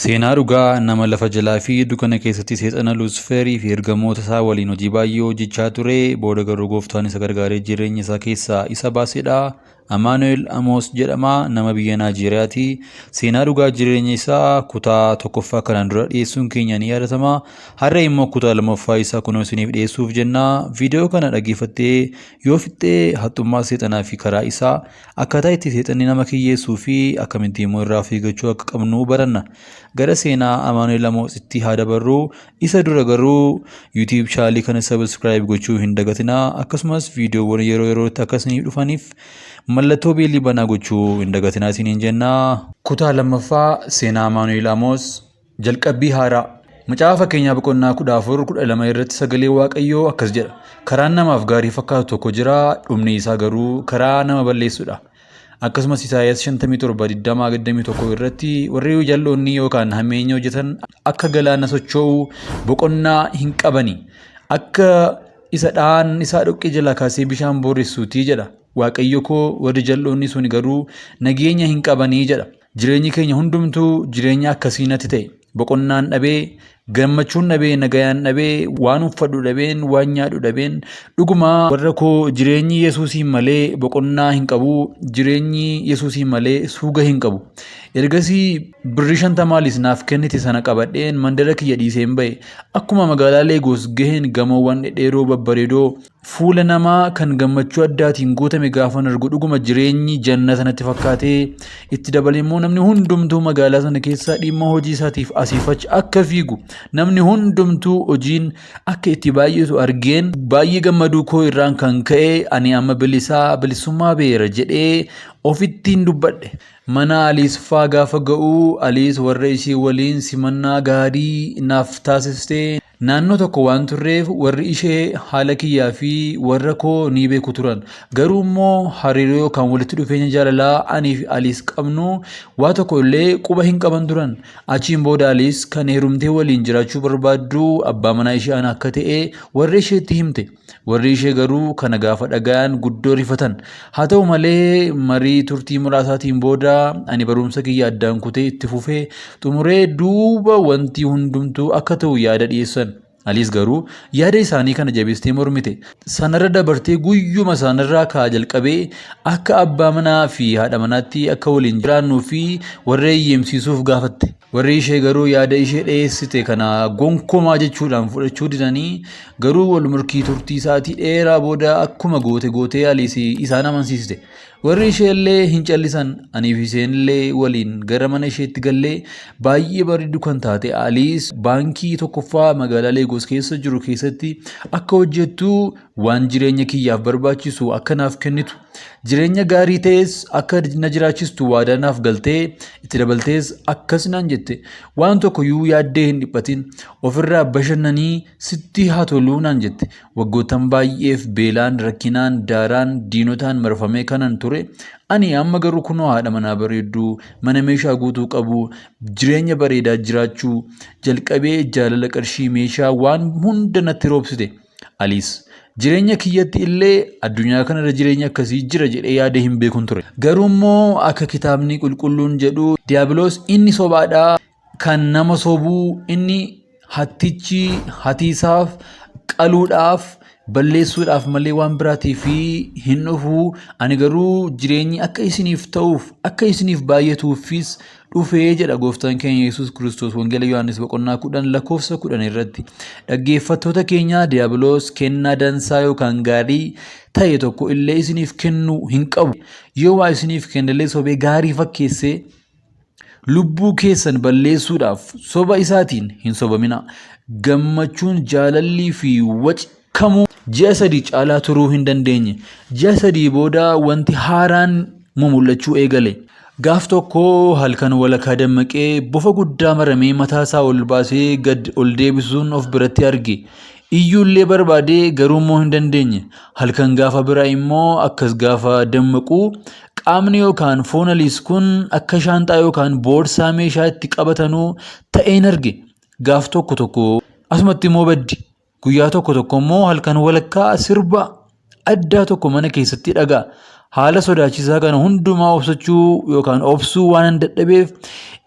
Seenaa dhugaa nama lafa jalaa fi dukkana keessatti seexana Luusferii fi ergamoota isaa waliin hojii baay'ee hojjechaa ture, booda garuu gooftaan isa gargaaree jireenya isaa keessaa isa baasedha. Amaanu'el Amoos jedhama, nama biyya Naajeeriyaati. Seenaa dhugaa jireenya isaa kutaa tokkoffaa kanaan dura dhiyeessuun keenya ni yaadatama. Har'a immoo kutaa lammaffaa isaa kunoo isiniif dhiyeessuuf jenna. Viidiyoo kana dhaggeeffattee yoo fixxee haxxummaa seexanaa fi karaa isaa Akkaataa itti seexanni nama kiyyeessuu fi akkamitti immoo irraa of eeggachuu akka qabnu baranna. Gara seenaa Amaanu'el Amootsitti haa dabarru. Isa dura garuu YouTube chaalii kana subscribe gochuu hin dagatinaa. Akkasumas viidiyoowwan yeroo yerootti akka isiniif dhufaniif mallattoo beelii banaa gochuu hin dagatinaa isiniin jenna. Kutaa lammaffaa seenaa Amaanu'el Amoos Jalqabbii haaraa. Macaafa Fakkeenyaa boqonnaa 14, 12 irratti sagalee Waaqayyoo akkas jedha. Karaan namaaf gaarii fakkaatu tokko jira, dhumni isaa garuu karaa nama balleessudha. Akkasumas Isaayyaas 57, 20, 21 irratti warri jal'oonni yookaan hammeenya hojjetan akka galaana socho'u boqonnaa hin qabani. Akka isa dha'aan isaa dhoqqee jalaa kaasee bishaan booressuuti jedha. Waaqayyo koo warri jal'oonni sun garuu nageenya hin qabanii jedha. Jireenyi keenya hundumtuu jireenya akkasii natti ta'e. Boqonnaan dhabee, gammachuun dhabee, nagayaan dhabee, waan uffadhu dhabeen, waan nyaadhu dhabeen, dhuguma warra koo jireenyi Yesuusiin malee boqonnaa hin qabu, jireenyi Yesuusiin malee suuga hin qabu. Ergasii birrii shantamaalis naaf kennite sana qabadheen mandara kiyya dhiiseen ba'e. Akkuma magaalaa Leegoos gaheen gamoowwan dhedheeroo babbareedoo Fuula namaa kan gammachuu addaatiin guutame gaafan argu dhuguma jireenyi jannata natti fakkaate. Itti dabalee immoo namni hundumtuu magaalaa sana keessa dhimma hojii isaatiif asiif achi akka fiigu namni hundumtuu hojiin akka itti baay'atu argeen baay'ee gammaduu koo irraan kan ka'e ani amma bilisaa bilisummaa ba'eera jedhee ofittiin dubbadhe. Mana Aliis faa gaafa ga'u Aliis warra ishee waliin simannaa gaarii naaf taasiste. Naannoo tokko waan turreef warri ishee haala kiyyaa fi warra koo ni beeku turan. Garuu immoo hariiroo yookaan walitti dhufeenya jaalalaa anii fi Aliis qabnu waa tokko illee quba hin qaban turan. Achiin booda Aliis kan heerumtee waliin jiraachuu barbaaddu abbaa manaa ishee ana akka ta'e warra isheetti himte. Warri ishee garuu kana gaafa dhaga'an guddoo rifatan. Haa ta'u malee marii turtii muraasaatiin booda ani barumsa kiyya addaan kutee itti fufee xumuree duuba wanti hundumtuu akka ta'u yaada dhiyeessan. Aliis garuu yaada isaanii kana jabeessitee mormite. Sanarra dabartee guyyuma sanarraa ka'aa jalqabee akka abbaa manaa fi haadha manaatti akka waliin jiraannuu fi warra eeyyamsiisuuf gaafatte. Warri ishee garuu yaada ishee dhiyeessite kana gonkumaa jechuudhaan fudhachuu didanii garuu wal morkii turtii sa'aatii dheeraa booda akkuma goote gootee Aliis isaan amansiiste. Warri ishee illee hin callisan anii fi isheen illee waliin gara mana isheetti gallee baay'ee bareedduu kan taate Aliis baankii tokkoffaa magaalaa Leegoos keessa jiru keessatti akka hojjettu waan jireenya kiyyaaf barbaachisu akka naaf kennitu jireenya gaarii ta'es akka na jiraachistu waadaa naaf galtee itti dabaltees akkas naan jette waan tokko iyyuu yaaddee hin dhiphatin ofirraa bashannanii sitti haa toluu naan jette waggoottan baay'eef beelaan rakkinaan daaraan diinotaan marfamee kanan ture ani amma garuu kunoo haadha manaa bareedduu mana meeshaa guutuu qabu jireenya bareedaa jiraachuu jalqabee jaalala qarshii meeshaa waan hunda natti roobsite. Aliis jireenya kiyyatti illee addunyaa kanarra jireenya akkasii jira jedhee yaadee hin beekun ture. Garuu immoo akka kitaabni qulqulluun jedhu diiyaabiloos inni sobaadhaa kan nama sobuu inni hattichi hatiisaaf qaluudhaaf balleessuudhaaf malee waan biraatiif hin dhufu. Ani garuu jireenyi akka isiniif ta'uuf akka isiniif baay'atuufis dhufee jedha gooftaan keenya Yesuus Kiristoos Wangeela Yohaannis boqonnaa 10 lakkoofsa 10 irratti. Dhaggeeffattoota keenya diiyaabiloos kennaa dansaa yookaan gaarii ta'e tokko illee isiniif kennuu hin qabu. Yoo waa isiniif kennellee sobee gaarii fakkeessee lubbuu keessan balleessuudhaaf soba isaatiin hin sobamina. Gammachuun jaalallii fi waci kamuu ji'a 3 caalaa turuu hin dandeenye. Ji'a 3 booda wanti haaraan mumul'achuu eegale. Gaaf tokko halkan walakkaa dammaqee bofa guddaa maramee mataa isaa ol baasee gad ol deebisuun of biratti arge. Iyyuullee barbaadee garuu immoo hin dandeenye. Halkan gaafa biraa immoo akkas gaafa dammaqu qaamni yookaan foon Aliis kun akka shaanxaa yookaan boorsaa meeshaa itti qabatanuu ta'een arge. Gaaf tokko tokko asumatti immoo baddi. Guyyaa tokko tokko immoo halkan walakkaa sirba addaa tokko mana keessatti dhaga'a. Haala sodaachisaa kana hundumaa obsachuu yookaan obsuu waanan dadhabeef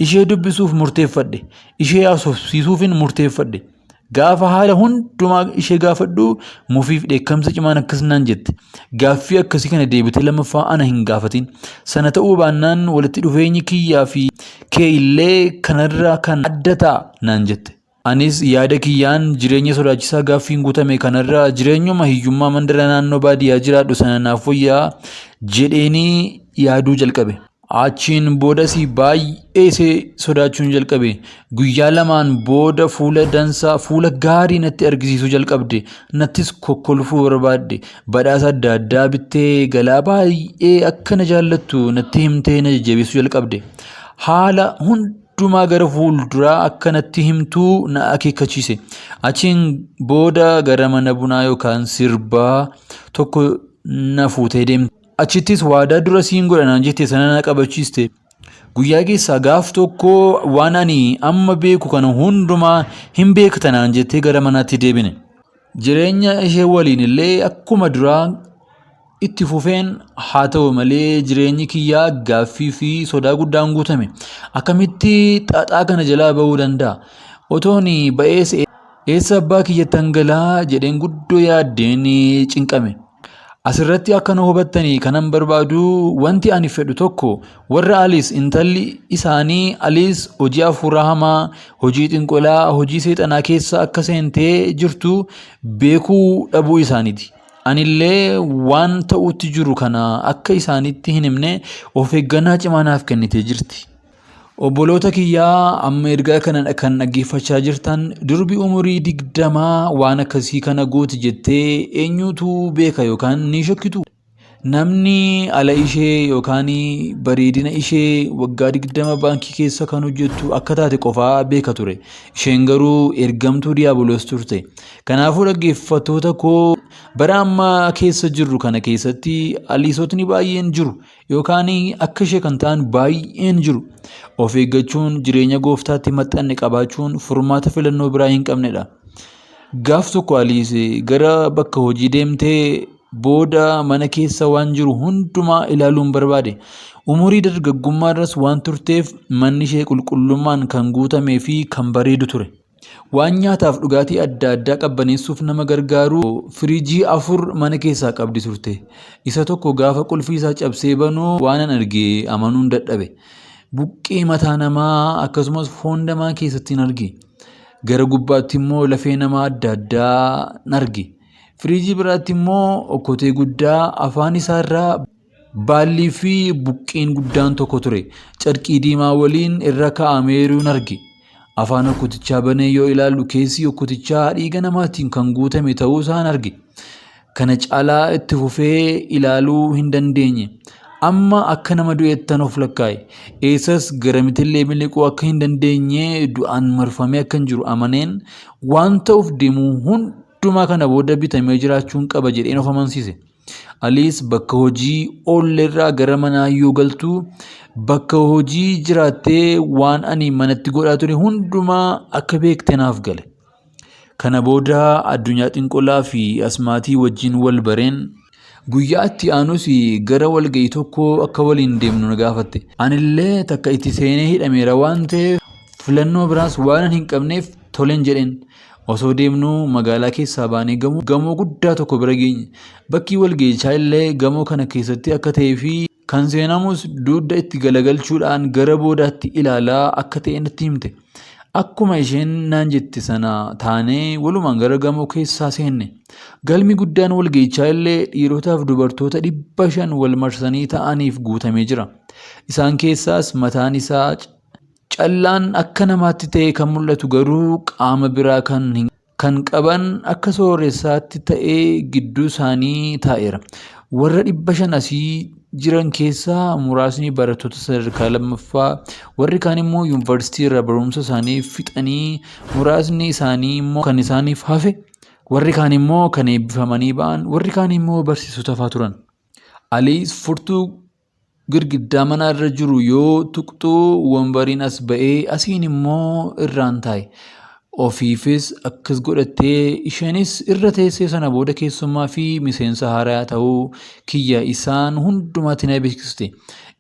ishee dubbisuuf murteeffadhe. Ishee haasofsiisuufin murteeffadhe. Gaafa haala hundumaa ishee gaafadhu mufiif dheekkamsa cimaan akkas naan jette. Gaaffii akkasii kana deebitee lammaffaa ana hin gaafatin. Sana ta'uu baannaan walitti dhufeenyi kiyyaa fi kee illee kanarraa kan adda ta'a naan jette. Anis yaada kiyyaan jireenya sodaachisaa gaaffiin guutame kanarra jireenyuma hiyyummaa mandara naannoo baadiyyaa jiraadhu sana naaf wayyaa jedheenii yaaduu jalqabe. Achiin boodas baay'ee ishee sodaachuun jalqabe. Guyyaa lamaan booda fuula dansaa, fuula gaarii natti argisiisuu jalqabde. Nattis kokkolfuu barbaadde. Badhaasa adda addaa bittee galaa baay'ee akka na jaallattu natti himtee na jajjabeessuu jalqabde. Haala hundumaa gara fuulduraa akka natti himtuu na akeekkachiise. Achiin booda gara mana bunaa yookaan sirbaa tokko na fuutee deemte. Achittis waadaa dura siin godha naan jette sana na qabachiiste. Guyyaa keessaa gaaf tokko waan ani amma beeku kana hundumaa hin beekta naan jettee gara manaatti deebine. Jireenya ishee waliin illee akkuma duraa itti fufeen haa ta'u malee jireenyi kiyyaa gaaffii fi sodaa guddaan guutame. Akkamitti xaxaa kana jalaa ba'uu danda'a? Otoon ba'ees eessa abbaa kiyyattan galaa jedheen guddoo yaaddeen cinqame. Asirratti akka nu hubattanii kanan barbaadu wanti ani fedhu tokko warra Aliis intalli isaanii Aliis hojii hafuuraa hamaa, hojii xinqolaa, hojii seexanaa keessa akka seentee jirtu beekuu dhabuu isaaniiti. Anillee waan ta'utti jiru kana akka isaanitti hin himne of eeggannaa cimaa naaf kennitee jirti. Obboloota kiyyaa amma ergaa kana kan dhaggeeffachaa jirtan durbi umurii digdamaa waan akkasii kana gooti jettee eenyutu beeka yookaan ni shakkitu? Namni ala ishee yookaan bareedina ishee waggaa 20 baankii keessa kan hojjettu akka taate qofaa beeka ture. Isheen garuu ergamtuu diiyaabolos turte. Kanaafuu dhaggeeffattoota koo bara ammaa keessa jirru kana keessatti aliisotni baay'een jiru. Yookaan akka ishee kan ta'an baay'een jiru. Of eeggachuun jireenya gooftaatti maxxanne qabaachuun furmaata filannoo biraa hin qabnedha. Gaaf tokko Aliis gara bakka hojii deemtee booda mana keessa waan jiru hundumaa ilaaluun barbaade. Umurii dargaggummaa irras waan turteef manni ishee qulqullummaan kan guutamee fi kan bareedu ture. Waan nyaataaf dhugaatii adda addaa qabbaneessuuf nama gargaaru firiijii 4 mana keessaa qabdi turte. Isa tokko gaafa qulfii isaa cabsee banu waanan arge amanuun dadhabe. Buqqee mataa namaa akkasumas foon namaa keessattin arge. Gara gubbaatti immoo lafee namaa adda addaa arge. Firiijii biraatti immoo okkotee guddaa afaan isaarraa Baallii fi buqqeen guddaan tokko ture. Carqii diimaa waliin irra kaa'ameeruun arge. Afaan okkotichaa banee yoo ilaalu keessi okkotichaa dhiiga namaatiin kan guutame ta'uu isaan arge. Kana caalaa itti fufee ilaaluu hin dandeenye. Amma akka nama du'eettan of lakkaa'e. Eessas garamitillee miliquu akka hin dandeenye du'aan marfamee akkan jiru amaneen waan ta'uuf deemu hundumaa kana booda bitamee jiraachuun qaba jedheen of amansiise. Aliis bakka hojii oollerraa gara manaa yoo galtu bakka hojii jiraattee waan ani manatti godhaa ture hundumaa akka beekte naaf gale. Kana booda addunyaa xinqolaa fi asmaatii wajjin wal bareen guyyaa itti aanus gara walga'ii tokkoo akka waliin deemnu na gaafatte. Anillee takka itti seenee hidhameera waan ta'eef filannoo biraas waanan hin qabneef tolen jedheen. Osoo deemnuu magaalaa keessaa baanee gamoo guddaa tokko bira geenye. Bakki walga'ichaa illee gamoo kana keessatti akka ta'ee fi kan seenamus dugda itti galagalchuudhaan gara boodaatti ilaalaa akka ta'e natti himte. Akkuma isheen naan jette sana taanee walumaan gara gamoo keessaa seenne. Galmi guddaan walga'ichaa illee dhiirotaaf dubartoota 500 wal marsanii ta'aniif guutamee jira. Isaan keessaas mataan isaa Callaan akka namaatti ta'ee kan mul'atu garuu qaama biraa kan kan qaban akka sooressaatti ta'ee gidduu isaanii taa'eera. Warra 500 asii jiran keessaa muraasni barattoota sadarkaa lammaffaa, warri kaan immoo yuunivarsiitii irraa barumsa isaanii fixanii, muraasni isaanii immoo kan isaaniif hafe, warri kaan immoo kan eebbifamanii ba'an, warri kaan immoo barsiisota fa'aa turan. Aliis furtuu Girgiddaa manaa irra jiru yoo tuqxu wambariin as ba'ee asiin immoo irraan taa'e. Ofiifis akkas godhattee isheenis irra teessee sana booda keessummaa fi miseensa haaraa ta'uu kiyya isaan hundumaatti na beeksiste.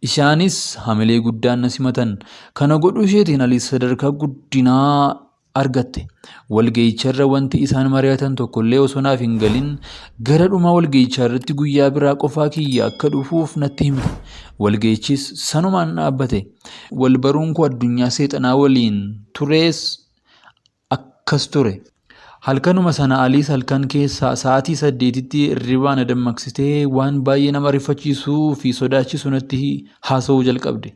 Isaanis hamilee guddaan na simatan. Kana godhuu isheetiin Aliis sadarkaa guddinaa argatte. Walga'icharra wanti isaan mari'atan tokkollee osoo naaf hin galin gara dhuma walga'ichaa irratti guyyaa biraa qofaa kiyya akka dhufuuf natti himte. Walga'ichis sanumaan dhaabbate. Wal baruun koo addunyaa seexanaa waliin turees akkas ture. Halkanuma sana Aliis halkan keessaa sa'aatii 8tti hirribaa na dammaqsitee waan baay'ee nama rifachiisuu fi sodaachisu natti haasa'uu jalqabde.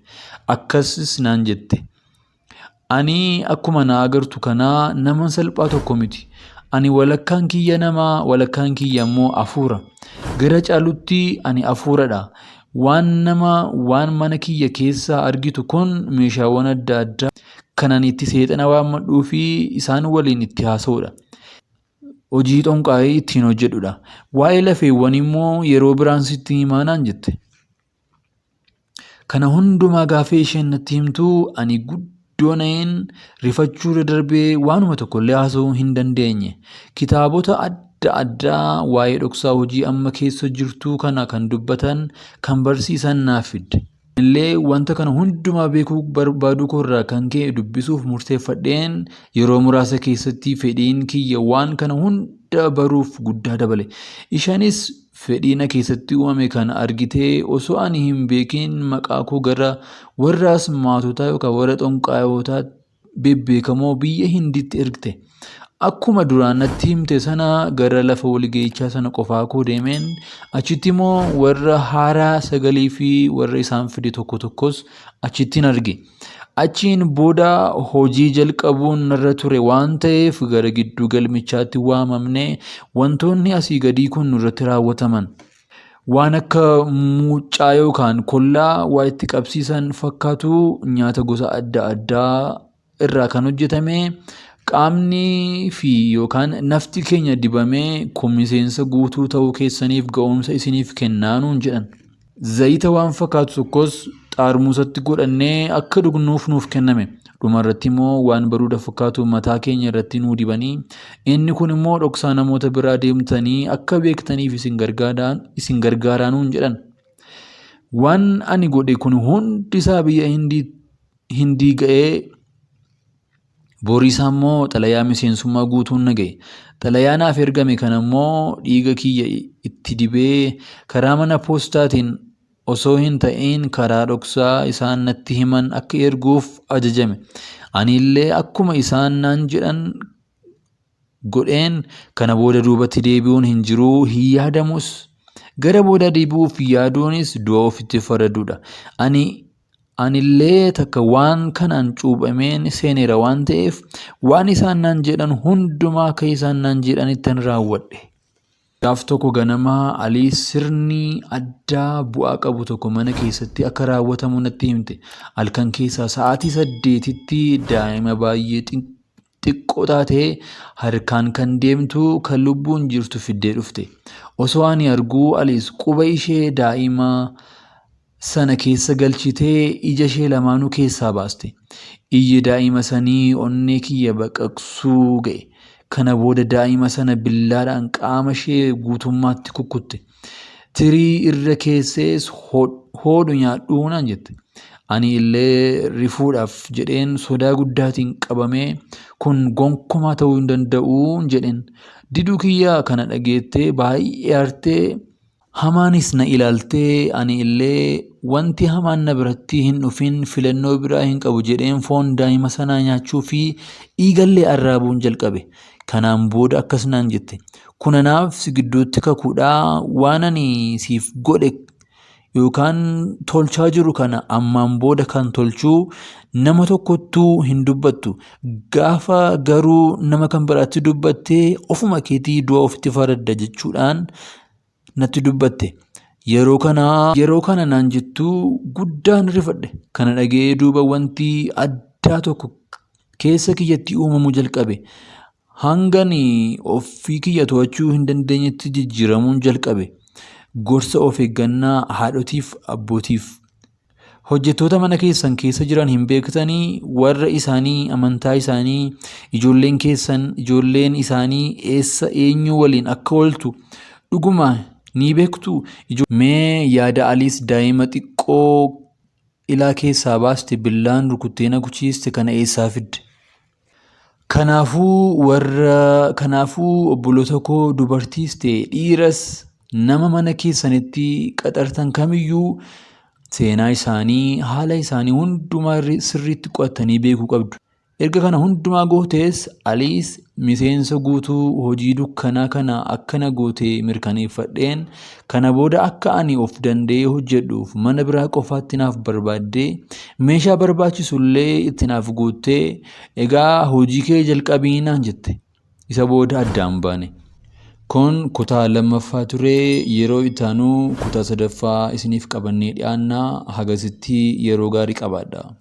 Akkasis naan jette. Ani akkuma na agartu kanaa nama salphaa tokko miti. Ani walakkaan kiyya nama, walakkaan kiyya immoo hafuura. Gara caalutti ani hafuuradha. Waan nama waan mana kiyya keessaa argitu kun meeshaawwan adda addaa kan ani itti seexana waammadhuu fi isaan waliin itti haasa'udha. Hojii xonqaayii ittiin hojjedhudha. Waa'ee lafeewwan immoo yeroo biraan sitti himaa naan jette. Kana hundumaa gaafa isheen natti himtu ani guddoo na'een rifachuu irra darbee waanuma tokkollee haasa'uu hin dandeenye. Kitaabota adda addaa waa'ee dhoksaa hojii amma keessa jirtuu kana kan dubbatan kan barsiisan naaf fidde. Illee wanta kana hundumaa beekuu barbaaduu koo irraa kan ka'e dubbisuuf murteeffadheen yeroo muraasa keessatti fedhiin kiyya waan kana hunda baruuf guddaa dabale. Isheenis fedhii na keessatti uumame kana argitee osoo ani hin beekin maqaa koo gara warra asmaatotaa yookaan warra xonqaayotaa bebbeekamoo biyya Hindiitti ergite. Akkuma duraan natti himte sana gara lafa walga'ichaa sana qofaa koo deemeen achitti immoo warra haaraa sagalii fi warra isaan fide tokko tokkos achittin arge. Achiin booda hojii jalqabuun narra ture waan ta'eef gara gidduu galmichaatti waamamnee wantoonni asii gadii kun nurratti raawwataman. Waan akka muuccaa yookaan kollaa waa itti qabsiisan fakkaatu nyaata gosa adda addaa irraa kan hojjetame qaamni fi yookaan nafti keenya dibamee kun miseensa guutuu ta'uu keessaniif ga'umsa isiniif kennaa nuun jedhan. Zayita waan fakkaatu tokkos xaarmuusatti godhannee akka dhugnuuf nuuf kenname. Dhuma irratti immoo waan baruuda fakkaatu mataa keenya irratti nuu dibanii inni kun immoo dhoksaa namoota biraa deemtanii akka beektaniif isin gargaaraa nuun jedhan. Waan ani godhe kun hundi isaa biyya Hindii ga'ee boriisaa immoo xalayaa miseensummaa guutuun na ga'e. Xalayaa naaf ergame kana immoo dhiiga kiyya itti dibee karaa mana poostaatiin osoo hin ta'in karaa dhoksaa isaan natti himan akka erguuf ajajame. Ani illee akkuma isaan naan jedhan godheen kana booda duubatti deebi'uun hin jiru, hin yaadamus. Gara booda deebi'uuf yaaduunis du'a ofitti faraduudha. Ani anillee takka waan kanaan cuuphameen seeneera waan ta'eef waan isaan naan jedhan hundumaa akka isaan naan jedhanittan raawwadhe. Gaaf tokko ganama Alii sirni addaa bu'aa qabu tokko mana keessatti akka raawwatamu natti himte. Halkan keessaa sa'aatii 8tti daa'ima baay'ee xiqqoo taate harkaan kan deemtu kan lubbuun jirtu fiddee dhufte. Osoo ani arguu Aliis quba ishee daa'ima sana keessa galchitee ija ishee lamaanuu keessaa baaste. Iyyi daa'ima sanii onnee kiyya baqaqsuu ga'e. Kana booda daa'ima sana billaadhaan qaama ishee guutummaatti kukkutte. Tirii irra keessees hoodhu nyaadhu naan jette. Ani illee rifuudhaaf jedheen sodaa guddaatiin qabamee kun gonkumaa ta'uu hin danda'u jedheen. Diduu kiyya kana dhageettee baay'ee aartee Hamaanis na ilaaltee ani illee wanti hamaan na biratti hin dhufin filannoo biraa hin qabu jedheen foon daa'ima sanaa nyaachuu fi dhiigallee arraabuun jalqabe. Kanaan booda akkas naan jette. Kun anaaf si gidduutti kakuudha waan ani siif godhe yookaan tolchaa jiru kana ammaan booda kan tolchuu nama tokkottuu hin dubbattu. Gaafa garuu nama kan biraatti dubbattee ofuma keetii du'a ofitti faradda jechuudhaan natti dubbatte. Yeroo kana yeroo kana naan jettu guddaan rifadhe. Kana dhaga'ee duuba wanti addaa tokko keessa kiyyatti uumamuu jalqabe. Hangan ofii kiyya to'achuu hin dandeenyetti jijjiiramuun jalqabe. Gorsa of eeggannaa haadhotiif abbootiif. Hojjettoota mana keessan keessa jiran hin beektanii? Warra isaanii, amantaa isaanii, ijoolleen keessan, ijoolleen isaanii eessa eenyu waliin akka ooltu dhuguma ni beektuu? Mee yaada Aliis daa'ima xiqqoo ilaa keessaa baaste billaan rukuttee na kuchiiste kana eessaa fidde? Kanaafuu warra kanaafuu obboloota koo dubartiis ta'e dhiiras nama mana keessanitti qaxartan kamiyyuu seenaa isaanii haala isaanii hundumaa sirriitti qo'attanii beekuu qabdu. Erga kana hundumaa gootees Aliis miseensa guutuu hojii dukkanaa kana akka na goote mirkaneeffadheen kana booda akka ani of danda'ee hojjedhuuf mana biraa qofaatti naaf barbaaddee meeshaa barbaachisu illee itti naaf guuttee egaa hojii kee jalqabii naan jette. Isa booda addaan baane. Kun kutaa lammaffaa ture. Yeroo itti aanu kutaa sadaffaa isiniif qabannee dhiyaanna. Hagasitti yeroo gaarii qabaadhaa.